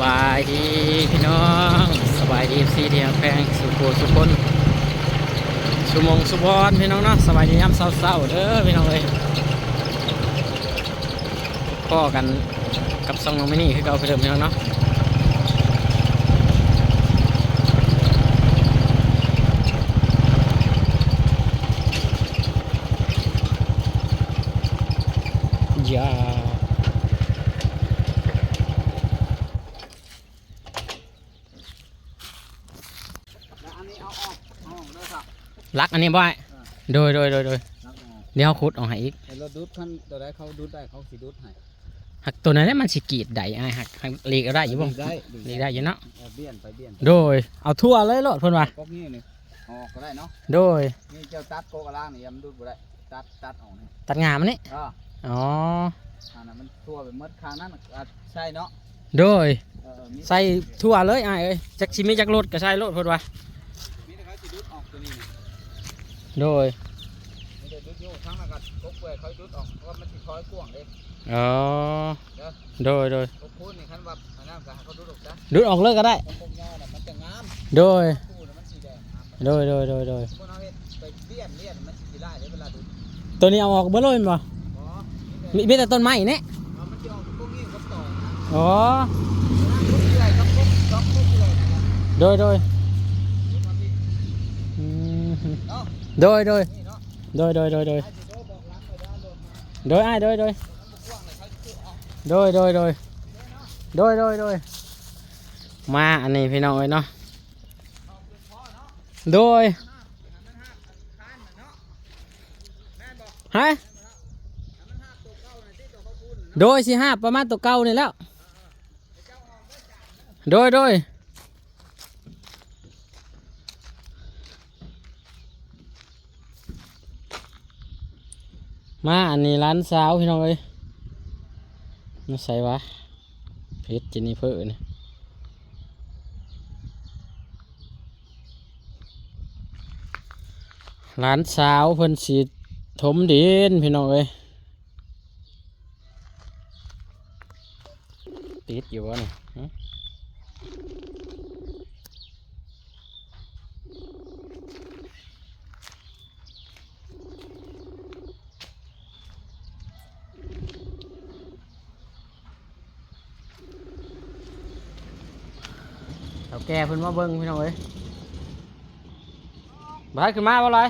ສະບາຍດີພີ່ນ້ອງ ສະບາຍດີ ເອັຟຊີ ທີ່ຮັກແພງສູ່ຜູ້ສູ່ຄົນ ສູ່ໝ່ອງສູ່ບ່ອນພີ່ນ້ອງເນາະ. ສະບາຍດີຍາມເຊົ້າໆເດີພີ່ນ້ອງເອີຍ. ພໍ້ກັນກັບຊ່ອງນ້ອງມິນີຄືເກົ່າຄືເດີມພີ່ນ້ອງເນາະ. ຢ່າ ແລ້ວອັນນີ້ເອົາອອກ ເອົາອອກເດີຄັບ. ຫຼັກອັນນີ້ບໍ່ອ້າຍ? ເອີ ໂດຍ ໂດຍ ໂດຍ ໂດຍ. ຫຼັກອອກ ດຽວເຮົາຂຸດອອກໃຫ້ອີກ. ໃຫ້ລົດດຸດ ຄັນໂຕໃດເຂົາດຸດໄດ້ ເຂົາຊິດຸດໃຫ້. ຫາກໂຕນັ້ນແຫຼະມັນຊິກຣີດໄດ້ອ້າຍ. ຫາກ ຫາກຫຼີກເອົາໄດ້ຢູ່ບໍ່? ຫຼີກໄດ້ ຫຼີກໄດ້ ຫຼີກໄດ້ຢູ່ເນາະ. ເອີ ບ້ຽນໄປບ້ຽນ. ໂດຍ ເອົາທົ່ວເລີຍໂລດເພິ່ນວ່າ. ກົກນີ້ນີ້ເອົາອອກກໍໄດ້ເນາະ. ໂດຍ ນີ້ເຈົ້າຕັດກົກອາລ່າງນີ້ ມັນດຸດບໍ່ໄດ້. ຕັດ ຕັດອອກນີ້ ຕັດງ່າມັນນີ້. ເອີ ອໍ ອັນນັ້ນມັນທົ່ວໄປໝົດຂ້າງນັ້ນ ອັດໃສ່ເນາະ. ໂດຍ ເອີ ມີ ໃສ່ທົ່ວເລີຍອ້າຍເອີຍ. ຈັກຊິມີຈັກລົດກໍໃສ່ໂລດເພິ່ນວ່າ. ມີແຕ່ເຂົາຊິດຸດອອກໂຕນີ້. ໂດຍ ມີແຕ່ດຸດຢູ່ທາງນັ້ນກໍກົກເປື່ອຍ ເຂົາດຸດອອກ ເພາະວ່າມັນຊິຖອຍກວ້າງເດ້. ອໍ ເດີ ໂດຍ ໂດຍ. ກົກຄູນນີ້ ຄັນວ່າອັນນັ້ນກໍໃຫ້ເຂົາດຸດອອກຊະ. ດຸດອອກເລີຍກໍໄດ້. ກົກຍາວນະມັນຈະງາມ. ໂດຍ ໂດຍ ໂດຍ ໂດຍ ໂດຍ. ສົມມຸດເຮົາເຮັດໄປວຽນ ວຽນ ມັນຊິຂີ້ລ້າຍເດ້ເວລາດຸດ. ໂຕນີ້ເອົາອອກເບິດເລີຍແມ່ນບໍ່? ບໍ່ ມີແຕ່ ມີແຕ່ຕົ້ນໄມ້ນີ້. ອໍ ມັນຊິອອກກົກນີ້ ກົກຕໍ່ນະ. ອໍ ກົກເປື່ອຍກັບກົກ ກັບກົກເປື່ອຍນະ. ໂດຍ ໂດຍ ອືມ ເນາະ. ໂດຍ ໂດຍ ນີ້ເນາະ. ໂດຍ ໂດຍ ໂດຍ ໂດຍ. ໂດຍອ້າຍ ໂດຍ ໂດຍ ໂດຍ ໂດຍ ໂດຍ ໂດຍ ໂດຍ ໂດຍ. ມາອັນນີ້ພີ່ນ້ອງເອີຍເນາະ. ໂດຍ ຮະ ໂດຍ ຊິຫາບປະມານໂຕເກົ່ານີ້ແລ້ວ. ໂດຍ ໂດຍ. ມາອັນນີ້ຫຼານສາວພີ່ນ້ອງເອີຍ. ມາໃສວະ ເຮັດເຈນນິເຟີນີ້. ຫຼານສາວເພິ່ນຊິຖົມດິນພີ່ນ້ອງເອີຍ. ຕິດຢູ່ບໍ່ນີ້? ຫື ເຖົ້າແກ່ເພິ່ນມາເບິ່ງພີ່ນ້ອງເອີຍ. ບໍ່ທັນຂຶ້ນມາບໍ່ລອຍ?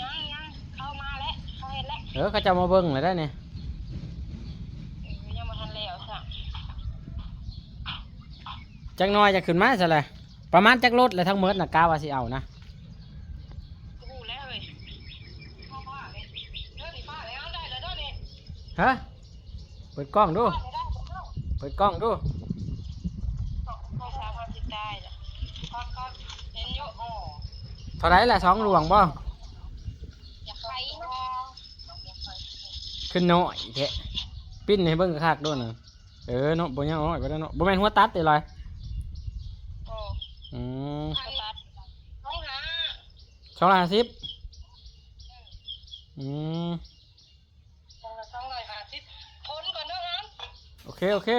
ຍັງ ຍັງ ເຂົາມາແລ້ວ ເຂົາເຮັດແລ້ວ. ເອີ ເຂົາເຈົ້າມາເບິ່ງແລ້ວໄດ໋ນີ້. ເອີ ຍັງບໍ່ທັນແລ້ວຊ້ຳ. ຈັກໜ່ອຍຈະຂຶ້ນມາຊັ້ນແຫຼະ. ປະມານຈັກລົດແຫຼະທັງໝົດນະ ກະວ່າຊິເອົານະ? ບໍ່ຮູ້ແລ້ວເອີຍ. ຮະ? ເປີດກ້ອງດູ ເປີດກ້ອງດູ. ເທົ່າໃດລະ ສອງຫຼວງບໍ່? ຂຶ້ນນ້ອຍແທ້ ປິ່ນໃຫ້ເບິ່ງຄັກໆດູນະ. ເອີເນາະ ບໍ່ຍາວນ້ອຍປານໃດເນາະ. ບໍ່ແມ່ນຫົວຕັດຕິລອຍ? ບໍ່ ອືມ ສອງຮ້ອຍຫ້າສິບ. ອືມ ສອງຮ້ອຍຫ້າສິບ ທົນກ່ອນເດີ. ໂອເຄ ໂອເຄ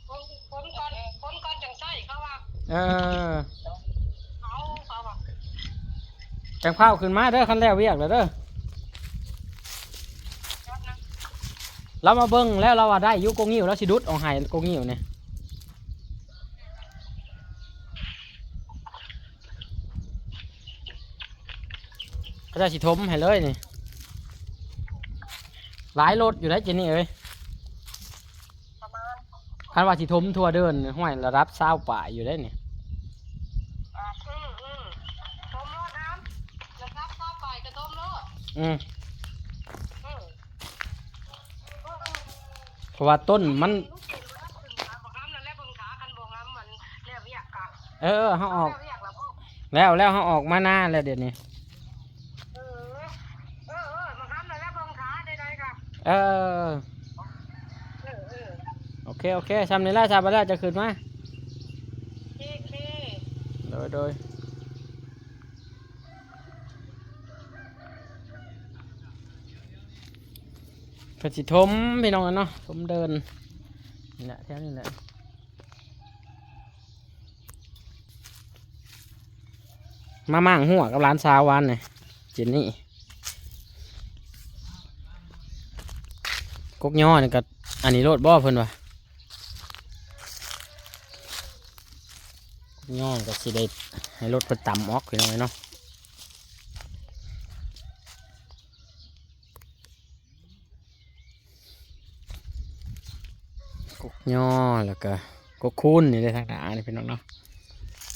ທົນ ທົນກ່ອນ ທົນກ່ອນຈັ່ງໃຊ້ ເຂົາວ່າ. ເອີ ເອົາ ເຂົາວ່າ. ຈັ່ງຟ້າວຂຶ້ນມາເດີ ຄັນແລ້ວວຽກແລ້ວເດີ. ລາວມາເບິ່ງແລ້ວ ລາວວ່າໄດ້ຢູ່ ກົງງິ້ວ ລາວຊິດຸດອອກໃຫ້ ກົງງິ້ວນີ້. ເຂົາເຈົ້າຊິຖົມໃຫ້ເລີຍນີ້. ຫຼາຍລົດຢູ່ໄດ໋ເຈນນີ້ເອີຍ. ປະມານ ຄັນວ່າຊິຖົມທົ່ວເດີ່ນ ຫ້ວຍ ລະດັບຊາວປາຍຢູ່ໄດ໋ນີ້. ອືມ ອືມ ຖົມໂລດນະ ລະດັບຊາວປາຍກໍຖົມໂລດ. ອືມ ອືມ ເພາະວ່າຕົ້ນມັນ ເອີ ເຮົາອອກ ແລ້ວ ແລ້ວເຮົາອອກມານາແລ້ວດຽວນີ້. ເອີ ເອີ ເອີ ມາຫາມາແລ້ວເບິ່ງຂາໄດ້ໆກະ ເອີ ເອີ ເອີ ໂອເຄ ໂອເຄ ຊ່ຳນີ້ລະ ຊ່ຳແລ້ວຈະຂຶ້ນມາ. ໂອເຄ ໂອເຄ ໂດຍ ໂດຍ ເພິ່ນຊິຖົມພີ່ນ້ອງເນາະ ຖົມເດີ່ນ. ນີ້ແຫຼະ ແຖວນີ້ແຫຼະ ມາມ້າງຫົວກັບຫຼານສາວວານນີ້ ເຈນນີ້ ກົກຍໍນີ້ກໍ ອັນນີ້ໂລດບໍ່ ເພິ່ນວ່າ ກົກຍໍກໍຊິໄດ້ໃຫ້ລົດເພິ່ນຕຳອອກ ພີ່ນ້ອງເອີຍເນາະ. ກົກຍໍ ແລ້ວກະກົກຄູນນີ້ເດ້ ທາງໜ້ານີ້ ພີ່ນ້ອງເນາະ.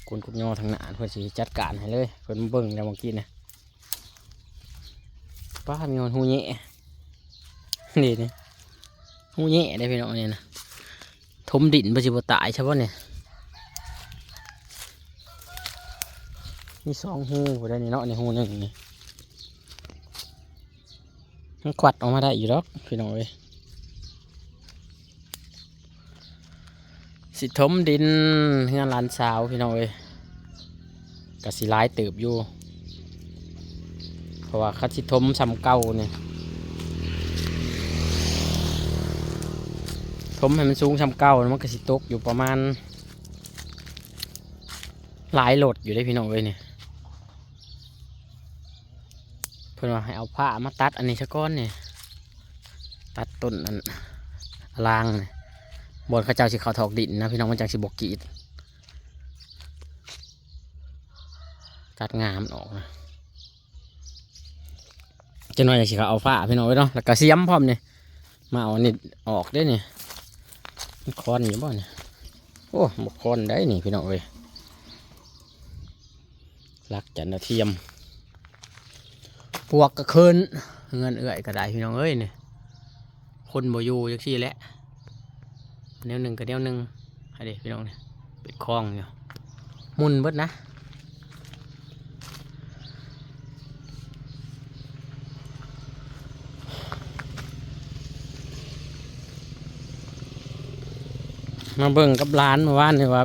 ຄູນກົກຍໍທາງໜ້າ ເພິ່ນຊິຈັດການໃຫ້ເລີຍ ເພິ່ນມາເບິ່ງແລ້ວເມື່ອກີ້ນະ. ປ້າ ມີຮອດຮູແຍະ ນີ້ ນີ້ ຮູແຍະເດ້ ພີ່ນ້ອງ ນີ້ນະ. ຖົມດິນ ເພິ່ນຊິບໍ່ຕາຍຊະບໍ່ນີ້? ມີສອງຮູພຸ້ນໃດ໋ນີ້ເນາະ ນີ້ຮູໜຶ່ງນີ້ ມັນຄວັດອອກມາໄດ້ຢູ່ດອກ ພີ່ນ້ອງເອີຍ. ຊິຖົມດິນເຮືອນຫຼານສາວ ພີ່ນ້ອງເອີຍ ກະຊິຫຼາຍເຕີບຢູ່ ເພາະວ່າຄັນຊິຖົມສ່ຳເກົ່ານີ້ ຖົມໃຫ້ມັນສູງສ່ຳເກົ່າ ມັນກະຊິຕົກຢູ່ປະມານຫຼາຍລົດຢູ່ເດ້ ພີ່ນ້ອງເອີຍນີ້. ເພິ່ນວ່າໃຫ້ເອົາພ້າມາຕັດອັນນີ້ຊະກ່ອນນີ້ ຕັດຕົ້ນອັນລາງນີ້ ບ່ອນເຂົາເຈົ້າຊິເຂົ້າຖອກດິນນະ ພີ່ນ້ອງ ມັນຈັ່ງຊິບໍ່ກຣີດ ຕັດງ່າມັນອອກນະ. ຈັກໜ້ອຍຈັ່ງຊິເຂົ້າເອົາພ້າ ພີ່ນ້ອງເອີຍເນາະ ແລ້ວກະສຽມພ້ອມນີ້ ມາເອົາອັນນີ້ອອກເດ້ນີ້. ມັນຄອນຢູ່ບໍ່ນີ້? ໂອ້ ບໍ່ຄອນໃດນີ້ ພີ່ນ້ອງເອີຍ. ຫຼັກຈັນດາວທຽມ ປວກກະຂຶ້ນ ເຮືອນເອື້ອຍກະໄດ້ ພີ່ນ້ອງເອີຍນີ້. ຄົນບໍ່ຢູ່ຈັ່ງຊີ້ແຫຼະ ແນວໜຶ່ງກະແນວໜຶ່ງ. ໃຫ້ເດ້ ພີ່ນ້ອງນີ້ ເປັນຄອງຢູ່ ໝຸ່ນເບິດນະ. ມາເບິ່ງກັບຫຼານມື້ວານນີ້ວ່າ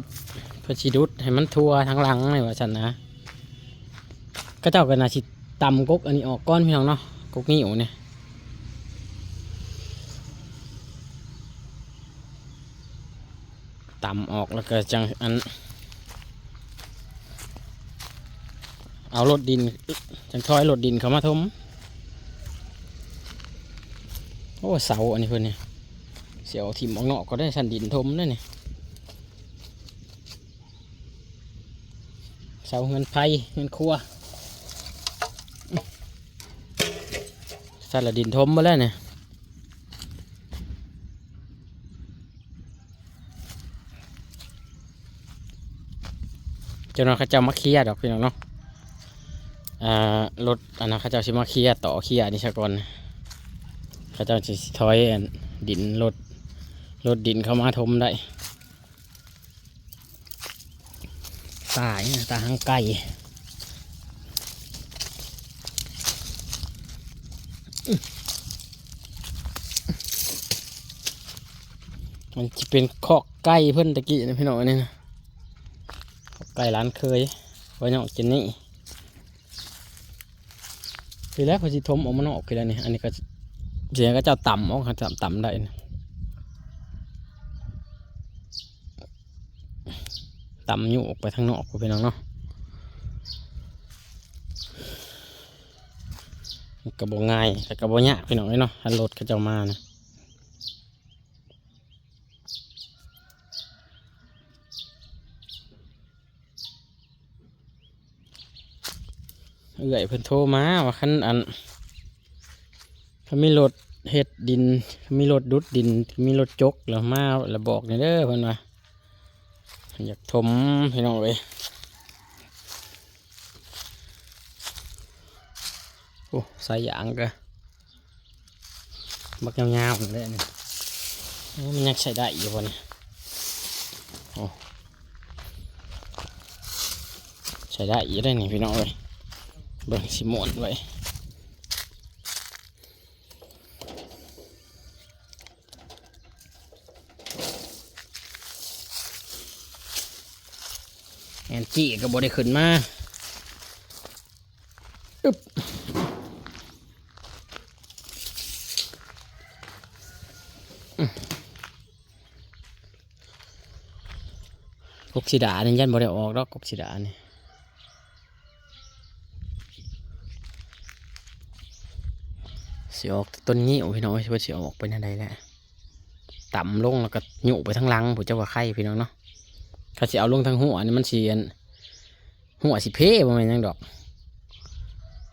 ເພິ່ນຊິດຸດໃຫ້ມັນທົ່ວທາງຫຼັງນີ້ວ່າຊັ້ນນະ. ເຂົາເຈົ້າກໍໜ້າຊິຕຳກົກອັນນີ້ອອກກ່ອນ ພີ່ນ້ອງເນາະ ກົກງິ້ວນີ້ ຕຳອອກແລ້ວກໍຈັ່ງອັນ ເອົາລົດດິນ ຈັ່ງຖອຍລົດດິນເຂົ້າມາຖົມ. ໂອ້ ເສົາອັນນີ້ເພິ່ນນີ້ ຊິເອົາຖິ້ມອອກນອກກໍໄດ້ ຊັ້ນດິນຖົມເດ້ນີ້. ເສົາເຮືອນໄພເຮືອນຄົວ ຊັ້ນລະດິນຖົມໝົດແລ້ວນີ້. ເຈົ້າໜ້ອຍເຂົາເຈົ້າມາເຄຍດອກ ພີ່ນ້ອງເນາະ. ອ່າ ລົດອັນນັ້ນເຂົາເຈົ້າຊິມາເຄຍ ຕໍ່ເຄຍອັນນີ້ຊະກ່ອນ. ເຂົາເຈົ້າຊິຖອຍອັນດິນ ລົດ ລົດດິນເຂົ້າມາຖົມໄດ້. ຕາຫຍັງ ຕາຫາງໄກ່ ມັນຊິເປັນຄອກໄກ່ເພິ່ນຕະກີ້ນະ ພີ່ນ້ອງ ອັນນີ້ນະ ຄອກໄກ່ຫຼານເຂີຍ ໄວ້ນ້ອງເຈນນີ້. ທີແລກເຂົາຊິຖົມອອກມານອກຄືແລ້ວນີ້ ອັນນີ້ກໍຊິໃຫ້ເຂົາເຈົ້າຕຳອອກ ຕຳ ຕຳໄດ້ນະ. ຕຳຢູ່ອອກໄປທາງນອກພຸ້ນ ພີ່ນ້ອງເນາະ. ມັນກໍບໍ່ງ່າຍ ແຕ່ກໍບໍ່ຍາກ ພີ່ນ້ອງເອີຍເນາະ ຄັນລົດເຂົາເຈົ້າມານະ. ເອື້ອຍເພິ່ນໂທມາວ່າ ຄັນອັນ ຄັນມີລົດເຮັດດິນ ມີລົດດຸດດິນ ມີລົດຈົກ ແລ້ວມາ ແລ້ວບອກແດ່ເດີ ເພິ່ນວ່າ ຢາກຖົມ ພີ່ນ້ອງເອີຍ. ໂອ້ ສາຍຢາງກະ ບັກຍາວໆນີ້ແຫຼະນີ້. ໂອ້ ມັນຍັງໃຊ້ໄດ້ຢູ່ບໍ່ນີ້? ໂອ້ ໃຊ້ໄດ້ຢູ່ເດ້ນີ້ ພີ່ນ້ອງເອີຍ. ເບິ່ງຊິມ້ວນໄວ້ ແອນຈີ້ກໍບໍ່ໄດ້ຂຶ້ນມາ. ອຶບ ອືມ ກົກສີດານີ້ຢ້ານບໍ່ໄດ້ອອກດອກ ກົກສີດານີ້ ຊິອອກແຕ່ຕົ້ນງິ້ວພີ່ນ້ອງເອີຍ ວ່າຊິອອກໄປແນວໃດແຫຼະ. ຕ່ຳລົງແລ້ວກໍຍຸໄປທາງຫຼັງພຸ້ນ ຈັກວ່າໃຄພີ່ນ້ອງເນາະ. ຄັນຊິເອົາລົງທາງຮົ້ວນີ້ມັນຊິ ອັນ ຮົ້ວຊິເພ ບໍ່ແມ່ນຫຍັງດອກ.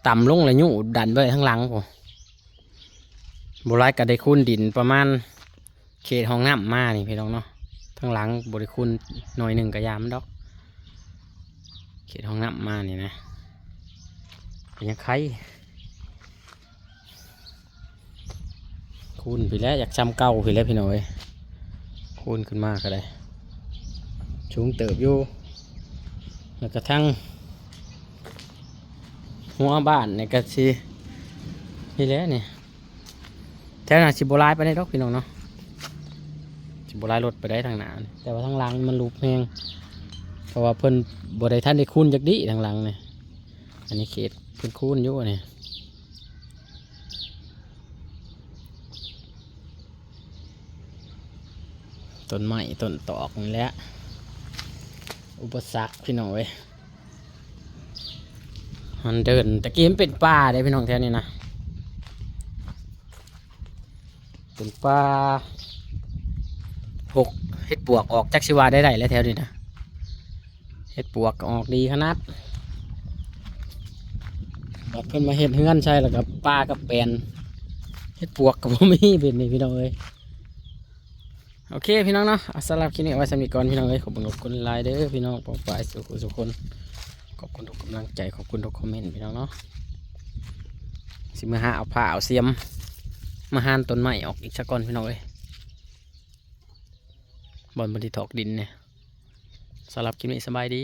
ຕ່ຳລົງແລ້ວຍຸດັນໄປທາງຫຼັງພຸ້ນ. ບໍ່ຫຼາຍກໍໄດ້ຄູນດິນປະມານເຂດຫ້ອງນ້ຳມານີ້ພີ່ນ້ອງເນາະ. ທາງຫຼັງບໍ່ໄດ້ຄູນ ໜ້ອຍໜຶ່ງກໍຢ່າມັນດອກ. ເຂດຫ້ອງນ້ຳມານີ້ນະ ກໍຍັງໃຄ. ຄູນພີ້ແຫຼະ ຢາກຊ່ຳເກົ່າພີ້ແຫຼະພີ່ນ້ອງເອີຍ. ຄູນຂຶ້ນມາກໍໄດ້ສູງເຕີບຢູ່. ແລ້ວກະທາງຫົວບ້ານນີ້ກໍຊິ ນີ້ແຫຼະນີ້ ແຖວໜ້າຊິບໍ່ຫຼາຍປານໃດດອກພີ່ນ້ອງເນາະ. ຊິບໍ່ຫຼາຍລົດປານໃດທາງໜ້ານີ້ ແຕ່ວ່າທາງຫຼັງມັນຫຼຸບແຮງ ເພາະວ່າເພິ່ນບໍ່ໄດ້ທັນໄດ້ຄູນຈັກດີ້ທາງຫຼັງນີ້. ອັນນີ້ເຂດເພິ່ນຄູນຢູ່ນີ້. ຕົ້ນໄມ້ຕົ້ນຕອກນີ້ແຫຼະ ອຸປະສັກພີ່ນ້ອງເອີຍ. ມັນເດີນ ແຕ່ກີ້ມັນເປັນປ່າເດ້ພີ່ນ້ອງ ແຖວນີ້ນະ ເປັນປ່າ ຫົກ ເຫັດປວກອອກ ຈັກຊິວ່າໄດ້ໄດ້ແລ້ວແຖວນີ້ນະ. ເຫັດປວກກໍອອກດີຂະໜາດ ບັດເພິ່ນມາເຮັດເຮືອນໃສ່ ແລ້ວກໍປ່າກໍແປນ ເຫັດປວກກໍບໍ່ມີບາດນີ້ພີ່ນ້ອງເອີຍ. ໂອເຄພີ່ນ້ອງເນາະ ສຳລັບຄລິບນີ້ເອົາໄວ້ສ່ຳນີ້ກ່ອນພີ່ນ້ອງເອີຍ. ຂອບຄຸນຂອບຄຸນຫຼາຍເດີພີ່ນ້ອງປ້ອງປາຍສູ່ຜູ້ສູ່ຄົນ. ຂອບຄຸນທຸກກຳລັງໃຈ ຂອບຄຸນທຸກຄອມເມັນພີ່ນ້ອງເນາະ. ຊິມາຫາເອົາຜ້າເອົາສຽມມາຫານຕົ້ນໄມ້ອອກອີກສາກ່ອນພີ່ນ້ອງເອີຍ ບ່ອນມັນຊິຖອກດິນນີ້. ສຳລັບຄລິບນີ້ສະບາຍດີ.